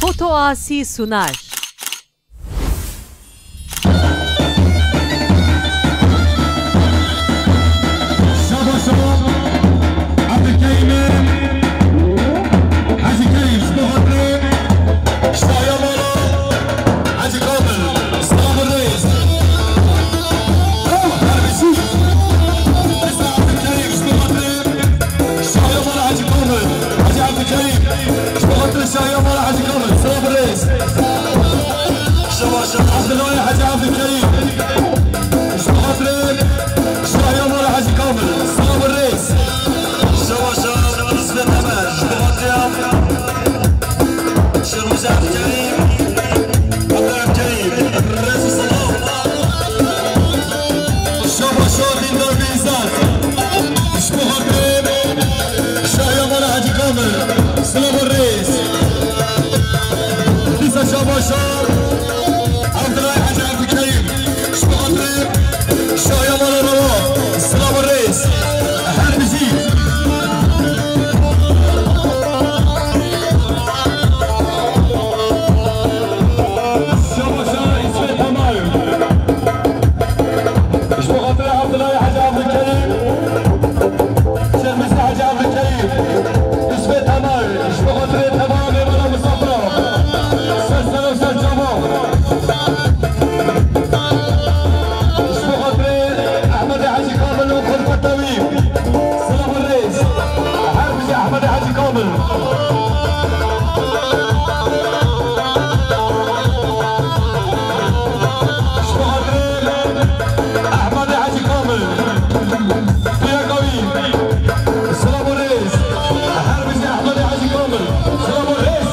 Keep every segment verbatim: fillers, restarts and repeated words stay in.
Foto Asi Sunar. Şahiya Mala Hacı Kamil. Hacı Abdülkerim. Ji bo xatirê Şahiya Mala Hacı Kamil. Silav û rêz. Şabaş. Abdullah Hacı Abdülkerim. Ji bo xatirê Şahiya Mala Hacı Kamil. Silav û rêz. Şabaş. Rızmet Ömer. Ji bo xatirê Şêxmûsa Abdülkerim. Abdülkerim. Rêz û silav. Şabaş. Dîndar Beyzat. Ji bo xatirê Şahiya Mala Hacı Kamil, silav û rêz. Dîsa şabaşa Abdullah Hacı Abdülkerim. Ji bo xatirê Şahiya Mala Rewa, silav û rêz. Her bijî. Şabaşa İsmet Tamal. Ji bo xatirê Abdullah Hacı Abdülkerim. Şêxmûsa Hacı Abdülkerim, Îsmet Tamal, ji bo xatirê temamê mala misafira. Ser sera û ser çava. Ji bo xatirê Ehmedê Hacı Kamil û xilfeta wî. Silav û rêz. Her bijî Ehmedê Hacı Kamil. Ji bo xatirê Ehmedê Hacı Kamil. Piyaka wî. Silav û rêz. Her bijî Ehmedê Hacı Kamil. Silav û rêz.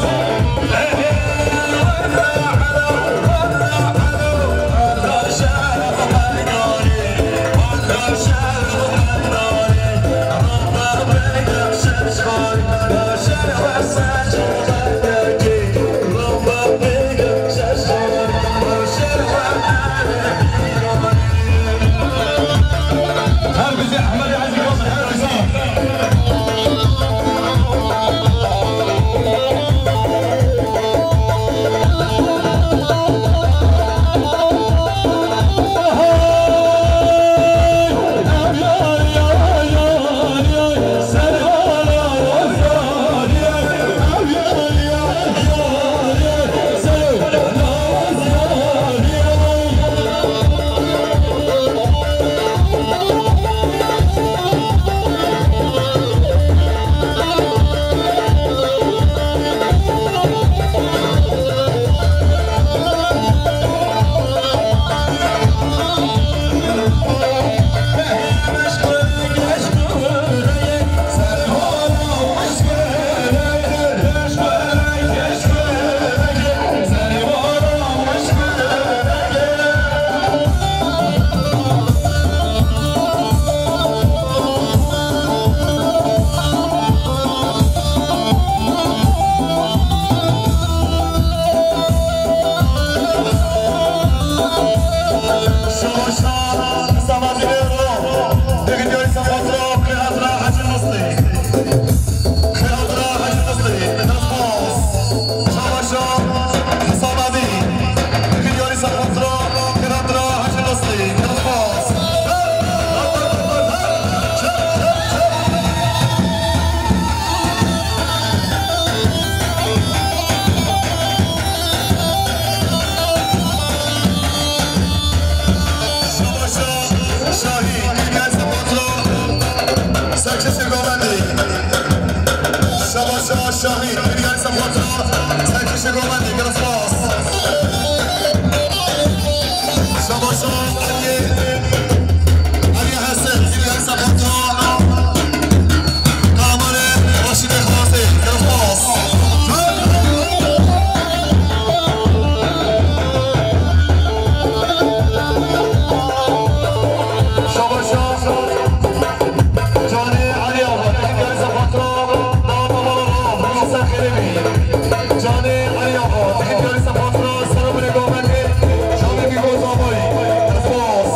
Şabaşa Şahî, Gilgel Sepatra, Serkişê Govendê. Şabaşa Şahî, Gilgel Sepatra, Serkişê Govendê, gelek spas. Şabaşa Aliyê, Aliyê Hesen, Gilgel Sepatra, Kahramanê Reşîdê Xasê, gelek spas. Şabaşa Canê Elî Axa, dixin diyarî ser fatura, nava mala ra, hemî ser xêrê bî. Canê Elî Axa, dixin diyarî ser fatura, selamê govendê, Şamê Bîgo Zamayî. Spas.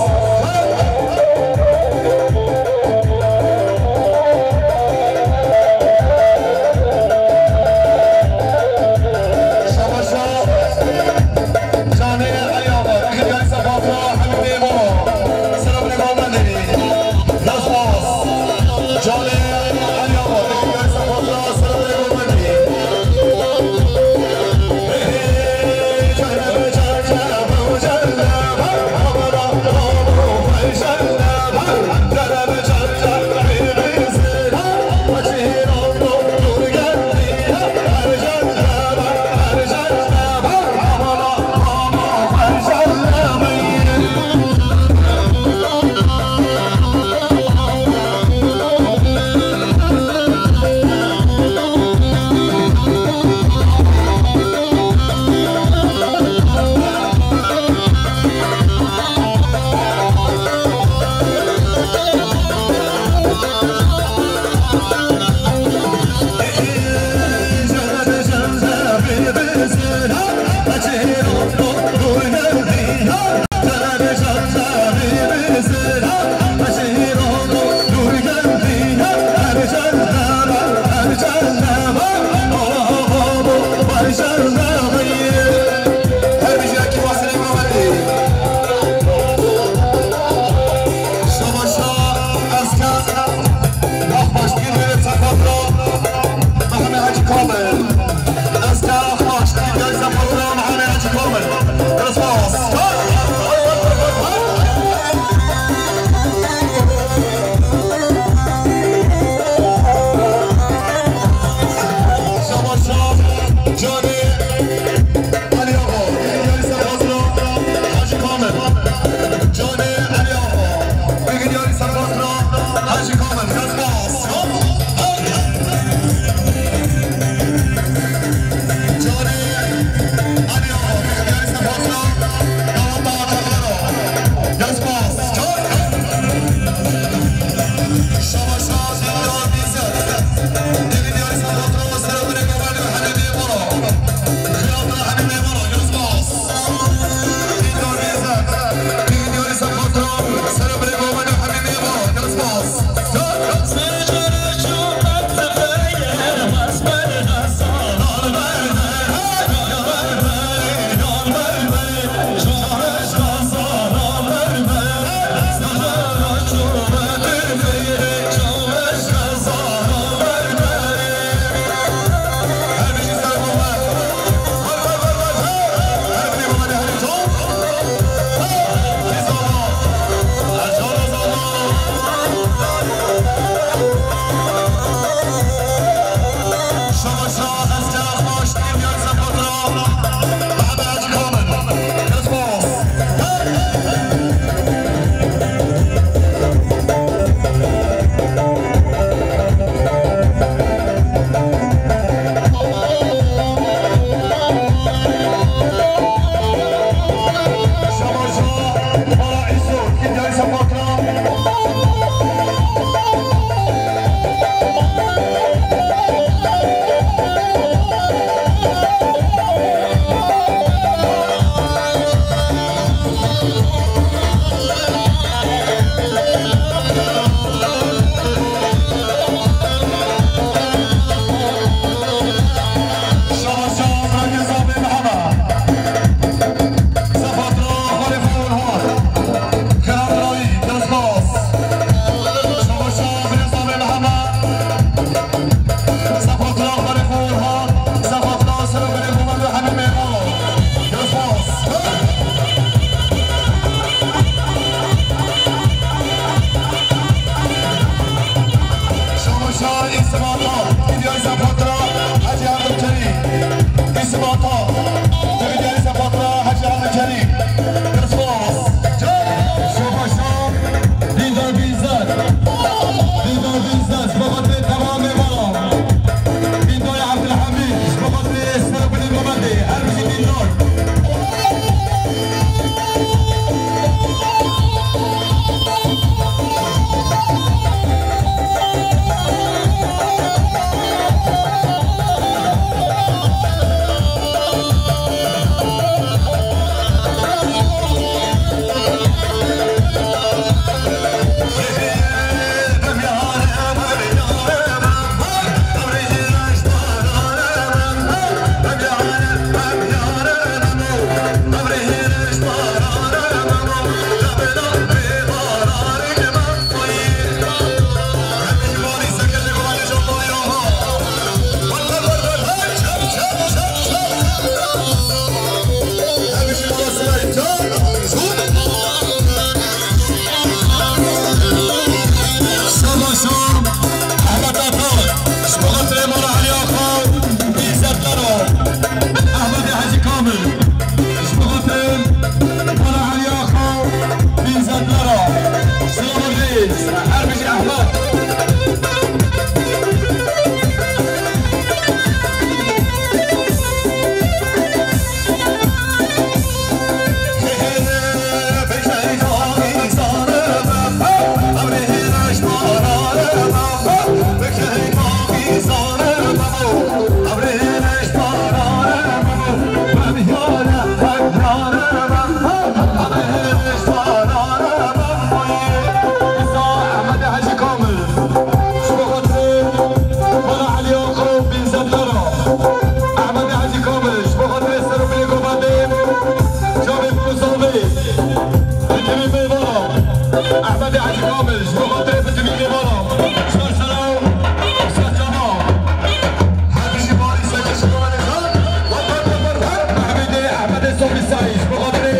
Ji bo xatirê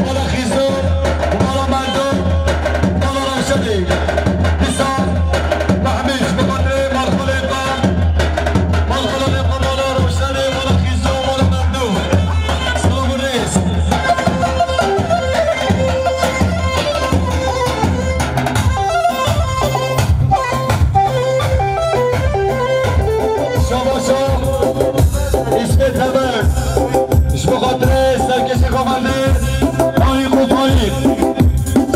mala Xîzo, mala Mendo, mala Rewşenê. Dîsa Mehmî ji bo xatirê malxalê xwe, malxalê xwe, mala Rewşenê, mala Xîzo, mala Mendo. Silav û rêz. Şabaşa Îsmet Teber. Ji bo xatirê serkêşê Govendê, Tarîq û Tarîq.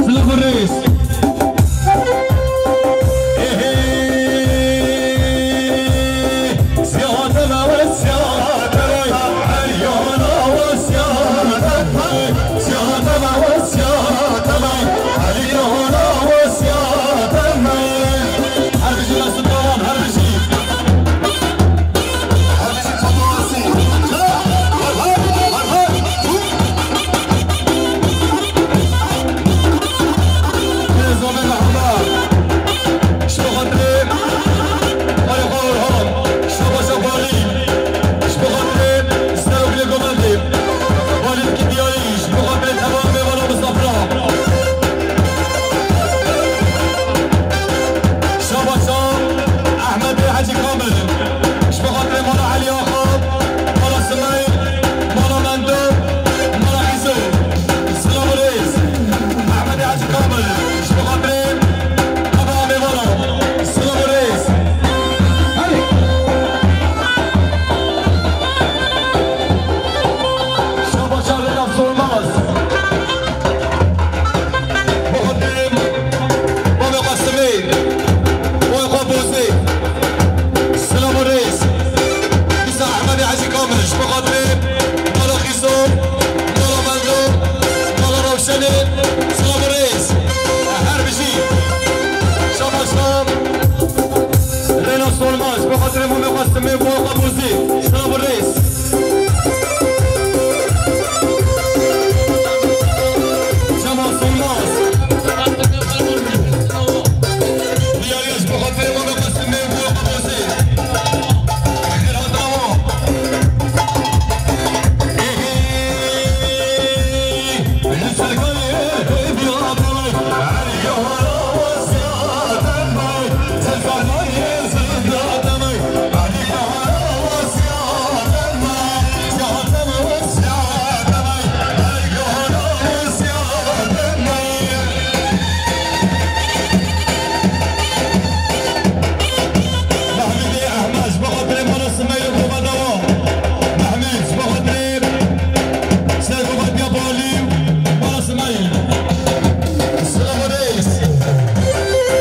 Silav û rêz. Êhê! Siyate me we, siyate me, Eliyana we, siyate me, siyate me we, siyate me, Eliyana we, siyate me. Her bijî Mesut Baran, her bijî. Şabaşa Ehmedê Hecî Kamil. Ji bo xatirê mala Elî Axa, mala Simeyl, mala Mendo, mala Xîzo. Silav û rêz. Ehmedê Hecî Kamil. Ji bo xatirê eva mêvana. Silav û rêz. Hadi. Şabaşa Rêna Solmaz. Muharrem, Bavê Qasimê, Boy Xwe Bozê, Silav û Rêz, Mîsa Ehmedê Hecî Kamil, ji bo xatirê mala Xîzo, mala Mendo, mala Rewşenê, Silav û Rêz, her bijî, şabaşa, Rêna Solmaz, ji bo xatirê Mûmê Qasimê, Boy Xwe Bozê, Silav û Rêz. Cemal Solmaz. Diyariya ji bo xatirê Mûmê Qasimê, Boy Xwe Bozê. Xêr hatin awa. Mehmûdê Ehmed, ji bo xatirê mala Simeyl û Baba Dawa. Mehmûd, ji bo xatirê Seyf û Fatiya Balî û mala Simeyl. Silav û rêz.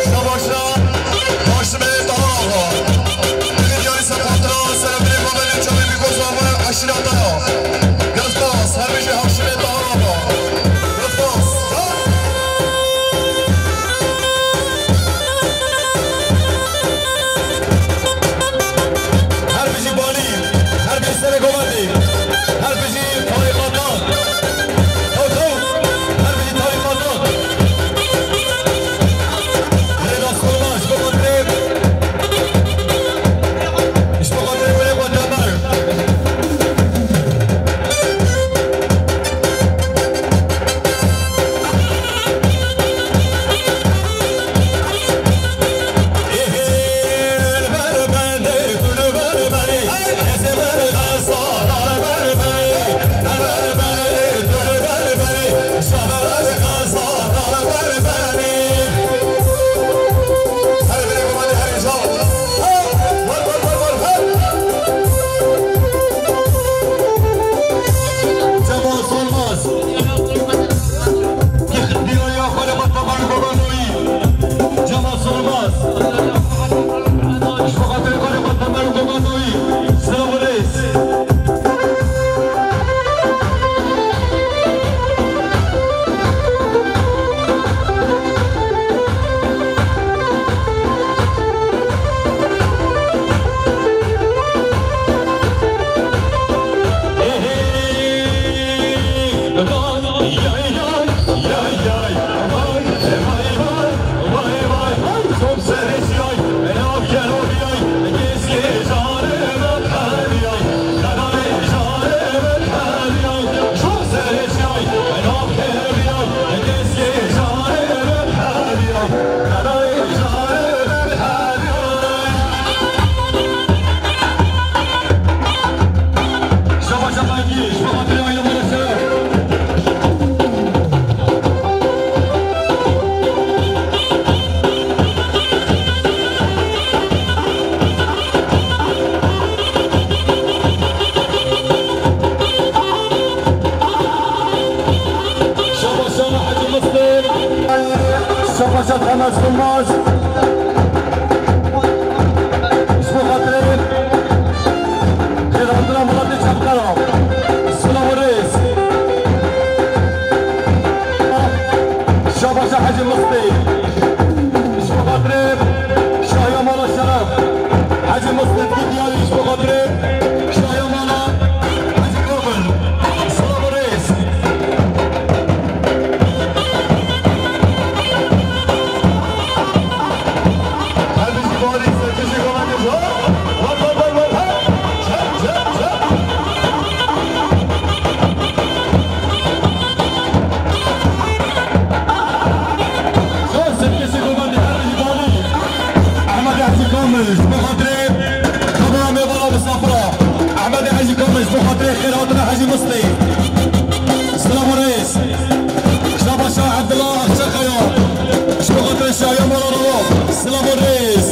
Şabaşa Haşimê Tahar Axa. Diyarî Sepatra, Serebirê Gomelê Çavê Bîkoza ve eşîreta ya. Gelek spas, her bijî Haşimê Tahar Axa. Gelek spas. Her bijî Balî, her bijî Serê Govendê, her bijî tarîqatan. Tew tew, her bijî tarîqatan. Rêna Solmaz, ji bo xatirê, ji bo xatirê birê xwe Demer. Şêxandina Miletê Çepqera. Silav û rêz. Şabaşa Hecî Mislî. Ji bo xatirê şahiya mala şeref. Hecî Mislî diyarî ji bo xatirê şahiya mala Hecî Kamil. Silav û rêz. Ehmedê Hecî Kamil, ji bo xatirê Xwedê mêvana misafira. Ehmedê Hecî Kamil, ji bo xatirê xêrhatina Hecî Mislî. Silav û rêz. Şabaşa Evdila Axçekaya. Ji bo xatirê şahiya mala Rewaf. Silav û rêz.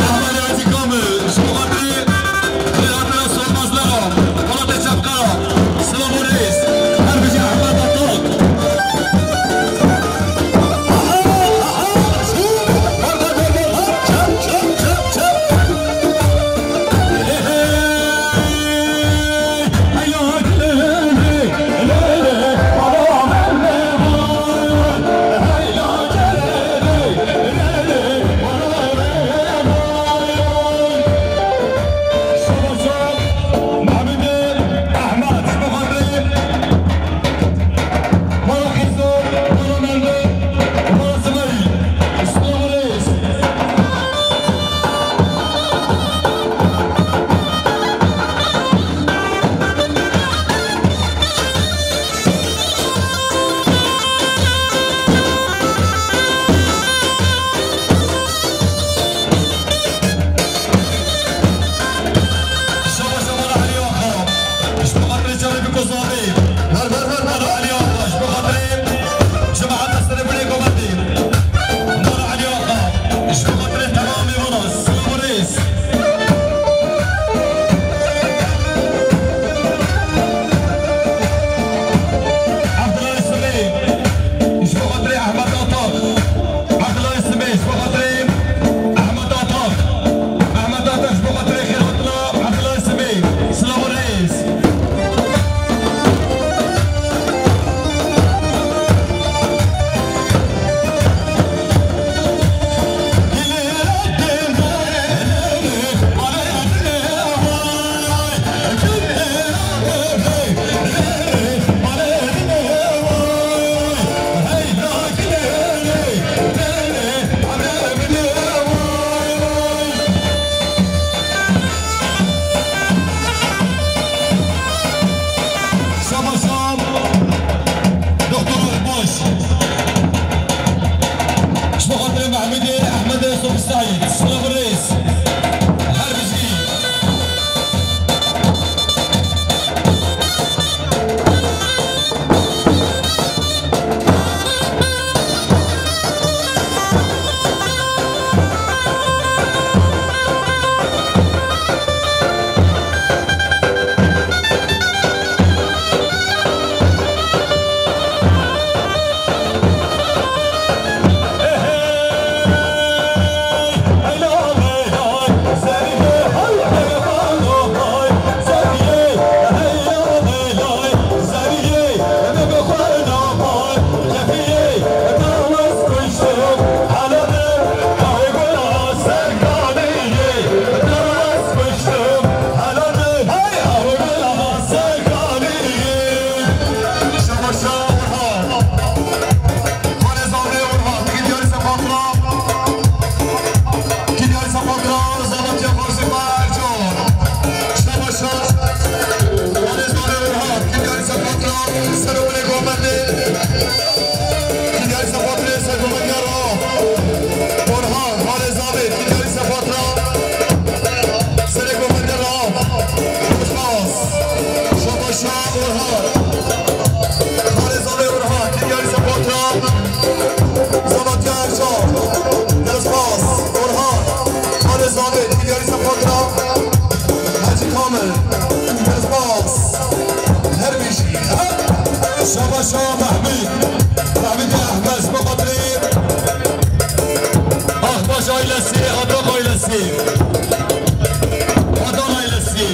Ehmedê Hecî Kamil, ji bo xatirê xêrhatina Solmazlera, Polatê Çepqera. Silav û rêz. Her bijî Ehmed Atak. Şaba şaba Elî Axa. Ji bo xatirê çavê biko zarê. Ver, ver, ver, ver. Mala Elî Axa, ji bo xatirê cemaeta Serê Binê Gometê. Mala Elî Axa, ji bo xatirê temamê wana, silav û rêz. Abdullah Semê, ji bo xatirê Ahmet Atak. Abdullah Semê, ji bo xatirê Ahmet Atak. Ahmet Atak, ji bo xatirê xêrhatina Abdullah Semê. Silav û rêz. Şabaşa Doktor Akbaş. Ji bo xatirê Mehmûdê Ehmedê Sofisaîd. Silav û rêz. Her bijî. Adana Elesî.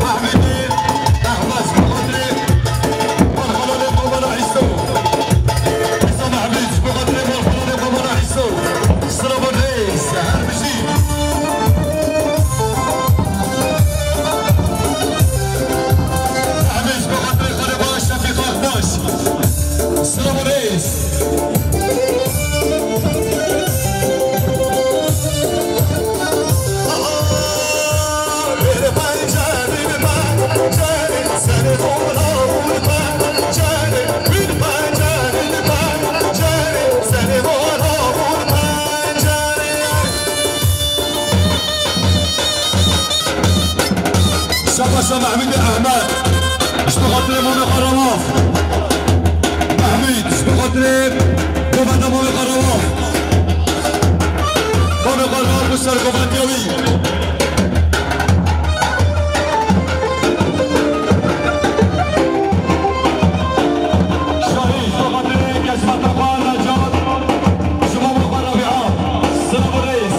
Ehmedê Ehmed, bi xatirê Balxalanê Komara Îso. Îsa Mehmûd, bi xatirê Balxalanê Komara Îso. Silav û rêz, her bijî. Ehmed, bi xatirê xalê xwe Şefîq Akbaş. Silav û rêz. Şabaşa Mehmûdê Ehmed. Ji bo xatirê mamê xwe rewaf. Mehmûd, ji bo xatirê govenda mamê xwe rewaf. Mamê xwe rewaf û ser govendiya wî. Şahî, ji bo xatirê kesmeta xwe Necat. Ji bo xwe Rabîa. Silav û rêz.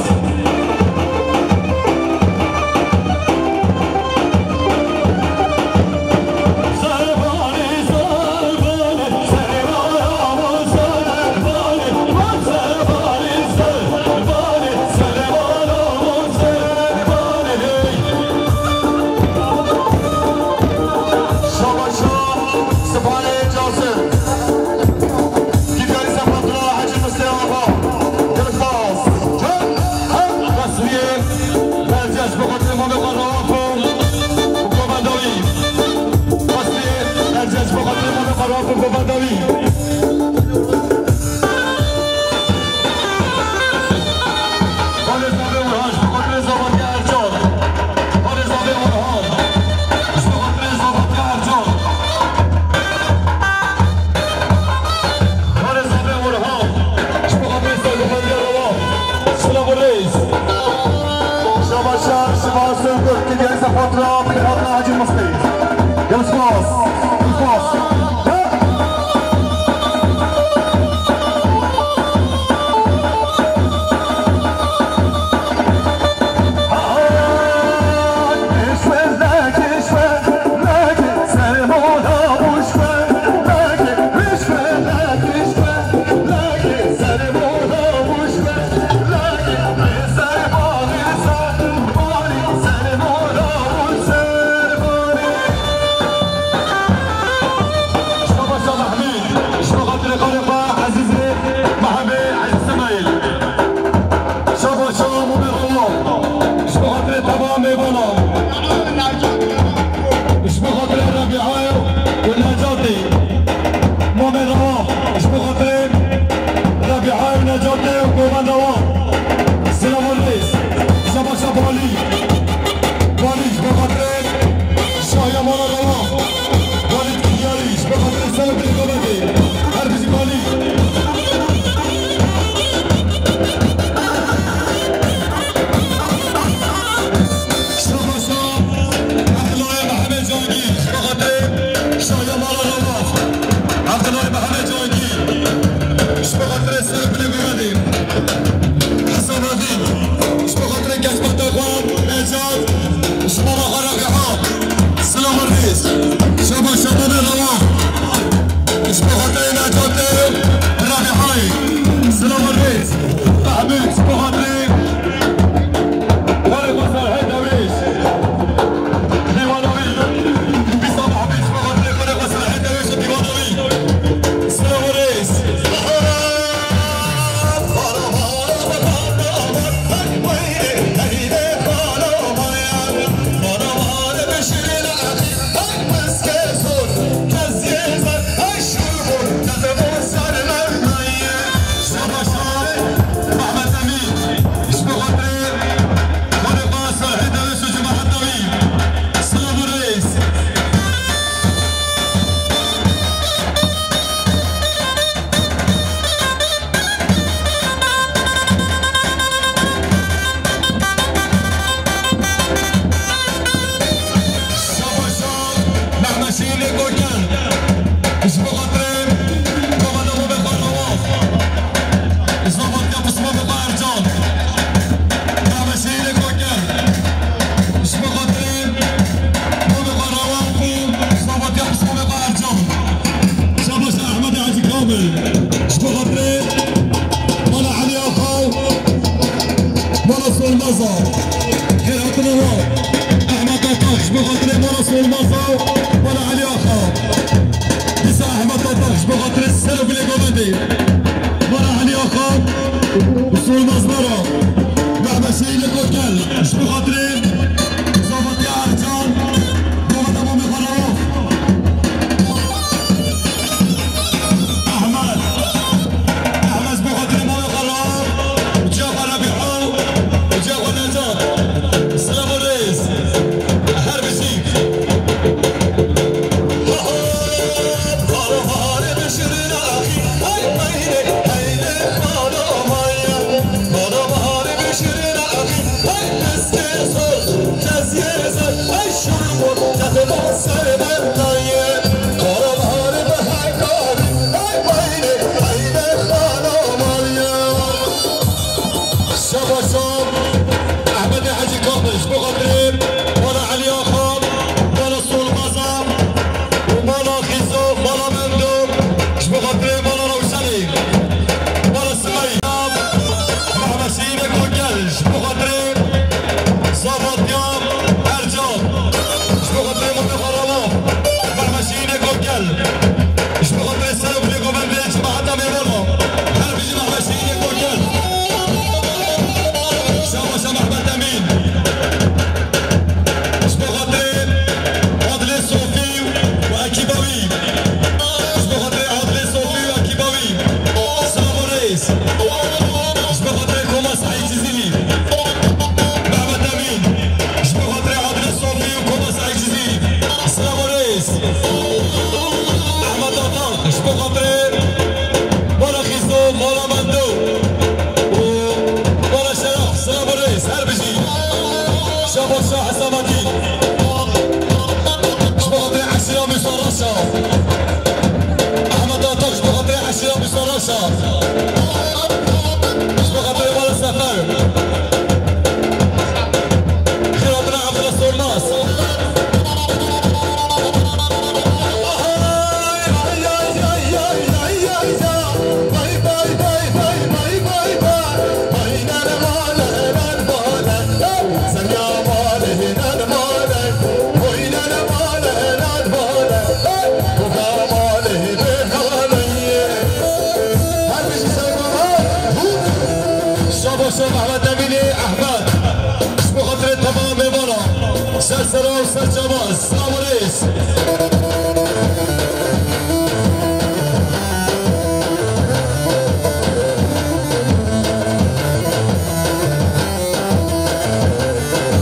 Şabaşa Sibahê Casim. Dîdarî Sefatullah Hecî Musleh Axa. Dilxwaz. Can. Qasriyê. Berdiya ji bo xatirê mamê xwe Rawaf û govenda wî. Qasriyê. Berdiya ji bo xatirê mamê xwe Rawaf û govenda wî. Xalê Zavê Orhan ji bo xatirê Zavatya Ercan. Xalê Zavê Orhan ji bo xatirê Zavatya Ercan. Xalê Zavê Orhan ji bo xatirê Sergovendiya Rewa. Silav û rêz. Şabaşa Şiva Songul, Kidiyarî Sefatra, Bilxatra Hacî Mistê. Gelek spas. Gelek spas. Şabaşa Mehmûd, ji bo xatirê xalê xwe ezîzê Mehemê Ezîz Semaîl. Şabaşa Mûmê Rewa, ji bo xatirê teva mêvanan. Ji bo xatirê Rebîa û Necatê. Mûmê Rewa, ji bo xatirê Rebîa û Necatê û govenda wan. Silav û rêz. Şabaşa Balî. Balî, ji bo xatirê Şahiya Mala Rewa. Balî Diyarî, ji bo xatirê Semetê Komedê. Her bijî Balî. Şabaşa Abdullah Mehmet Cangî, ji bo xatirê Şahiya Mala Rewa. Abdullah Mehmet Cangî, ji bo xatirê Semetê Komedê. Hesen Adî, ji bo xatirê kesmeta xwe, Necat, ji bo xwe Rebiha. Silav û rêz. Şabaşa Mehmê Rewa. Ji bo xatirê Necatê Rebihayê. Silav û rêz. Mehmûd, ji bo xatirê xalê xwe Serhê Dewrêş. Dîwana wî. Bîsa Mehmûd, ji bo xatirê xalê xwe Serhê Dewrêş û dîwana wî. Silav û rêz. Şabaşa Mehmet Şehîdê Gorgen. Ji bo xatirê govenda mamê xwe Rawaf. Ji bo xatirê pismamê xwe Ercan. Xêr hatine wan. Ehmed Atak ji bo xatirê mala Solmaza, mala Elî Axa. Dîsa Ehmed Atak ji bo xatirê ser û bilê govendê, mala Elî Axa û Solmaz Mera. Mehmet Şehîdê Kokel ji bo xatirê Zavatiya Ercan, govenda Mamê Xwe Rawaf. Ehmed. Ehmed ji bo xatirê Mamê Xwe Rawaf, Cafer Rebîha, Cafer Necat. Silav û rêz. Her bijî. Şabaş şabaş. Ehmedê Hecî Kamil ji bo xatirê mala Elî Axa, mala Solmaza û mala Xîzo, mala Mendo, ji bo xatirê mala Rewşenê, mala Simeyî, Mehmet Şehîdê Kokel, ji bo xatirê Zavatiya Ercan, ji bo xatirê Mamê Xwe Rawaf, Mehmet Şehîdê Kokel. Ji bo xatirê ser û bilê govendê cemaeta mêvana. Her bijî Mehmet Şehîdê Kokel. Şabaşa Mehmet Emîn. Ji bo xatirê Adilê Sofî û ekîba wî. Ji bo xatirê Adilê Sofî û ekîba wî. Silav û rêz. Ji bo xatirê Koma Seîd Cizîrî. Mehmet Emîn. Ji bo xatirê Adilê Sofî û Koma Seîd Cizîrî. Silav û rêz. Ehmed Atak, ji bo xatirê mala Xîzo, mala Mendo û mala Şeref, silav û rêz, her bijî. Şabaş Şah Hesametî. Ji bo xatirê eşîra Mûsa Reşa. Ehmed Atak, ji bo xatirê eşîra Mûsa Reşa. Ji bo xatirê mala Sefer. Xêr hatine Abdullah Sormaz. Şabaş Mehmet Emînê Ehmed. Ji bo xatirê temam mêvana. Ser sera û ser çavan. Silav û rêz.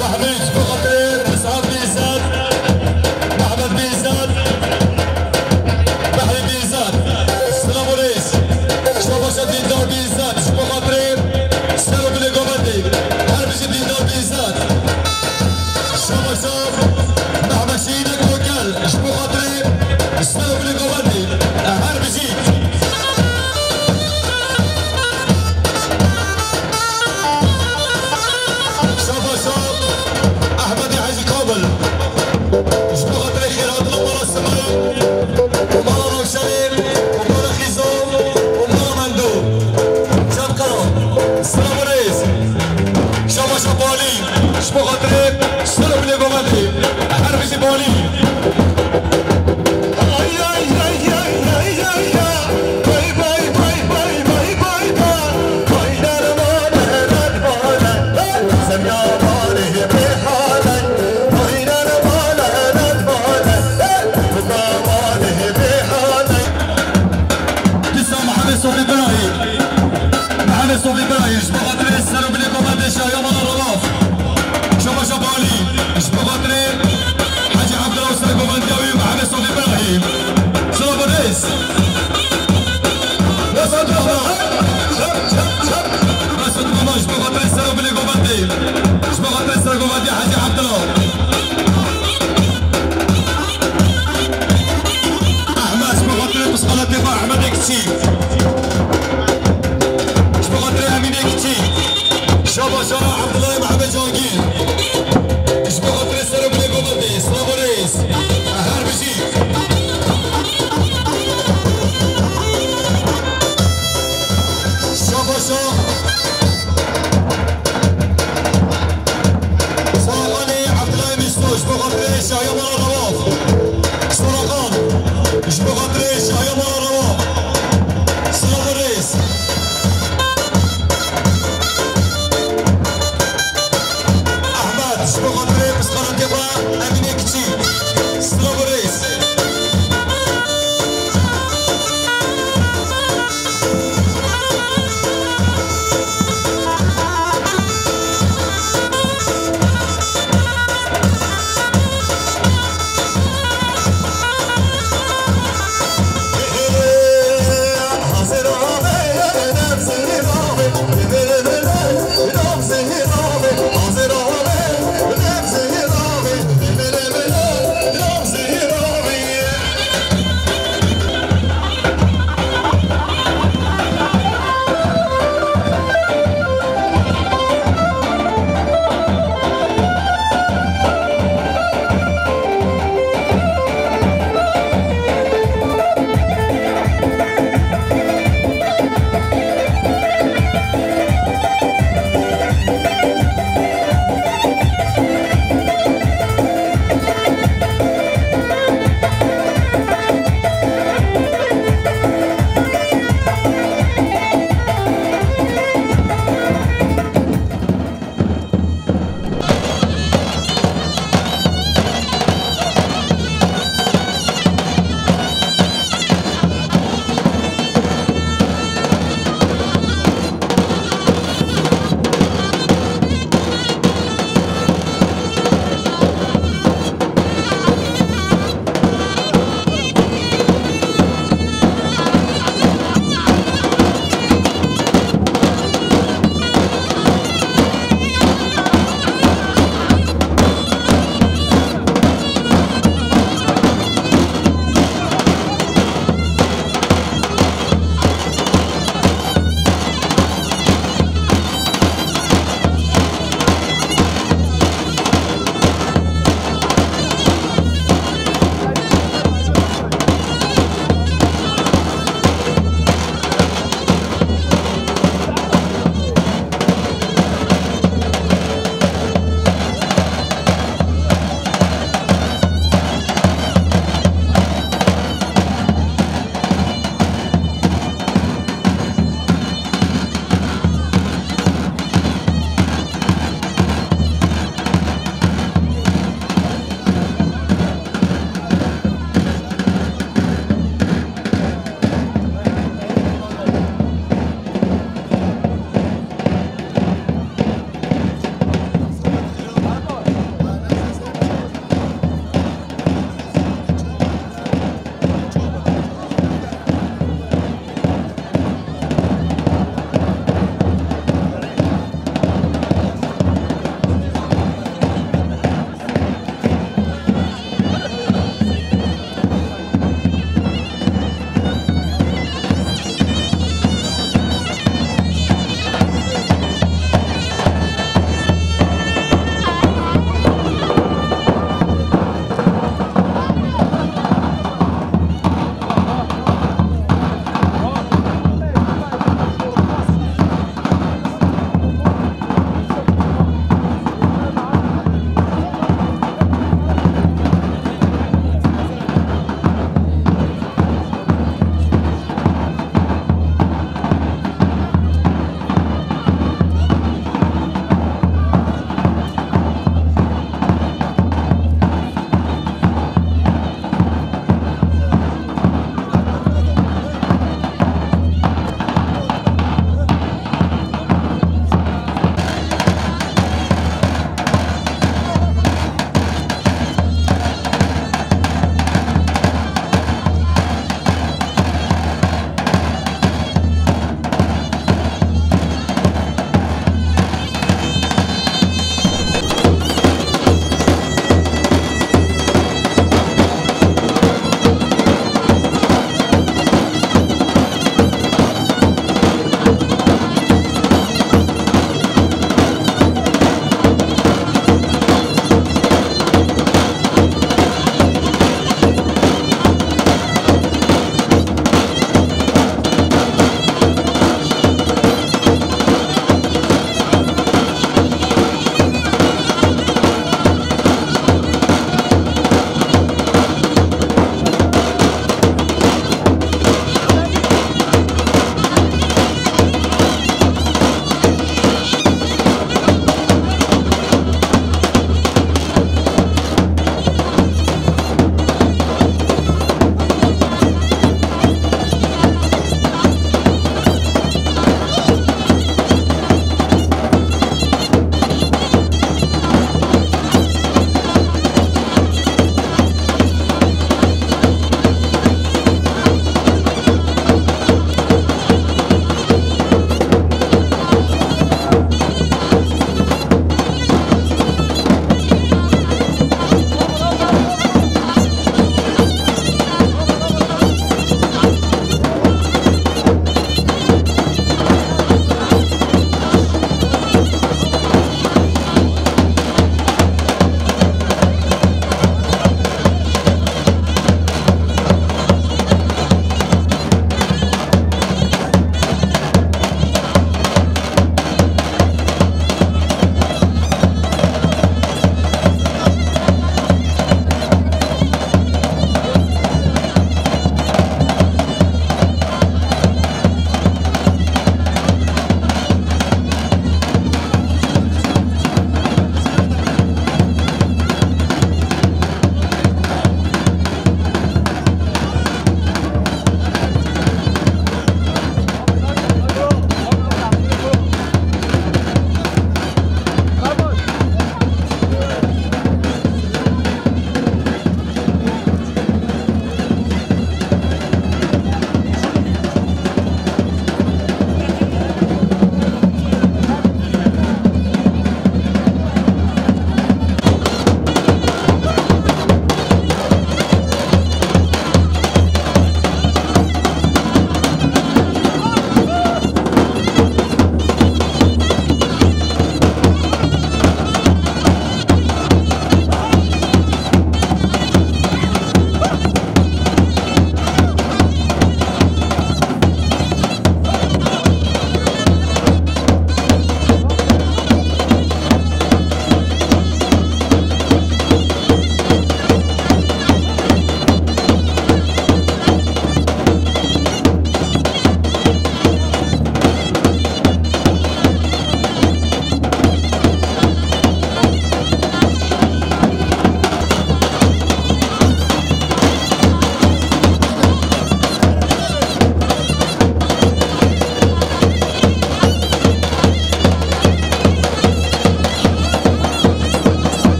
Mehmet, ji bo xatirê Mis'ab Bîzat, Mehmet Bîzat, Behrî Bîzat. Silav û rêz. Şabaşa Dîndar Bîzat, ji bo xatirê ser û bilê govendê. Her bijî Dîndar Bîzat. Şabaşa Mehmet Şehîdê Kokel, ji bo xatirê ser û bilê govendê. Her bijî. Şabaşa Ehmedê Hecî Kamil. Ji bo xatirê xêrhatina mala Simay û mala Rewşenê û mala Xîzo û mala Mendo. Çend qero. Silav û rêz. Şabaşa Balî. Ji bo xatirê ser û bilê govendê. Her bijî Balî. Dîsa Mehemê Sofî Birayî. Mehemê Sofî Birayî, ji bo xatirê ser û bilê govendê şahiya mala Rawaf. Şabaşa Balî, ji bo xatirê Hecî Ebdullah û sergovendiya wî Mehemê Sofî Birayî. Silav û rêz. Mesut Baba. Mesut Baba, ji bo xatirê ser û bilê govendê. Ji bo xatirê sergovendiya Hecî Ebdullah. Ehmed, ji bo xatirê pisxaletê xwe Ehmedê Kiçî. Ji bo xatirê Emînê Kiçî. Şabaşa Ebdullahê Mehemê Cangîr. Ji bo xatirê ser û bilê govendê. Silav û rêz. Her bijî. Şabaşa.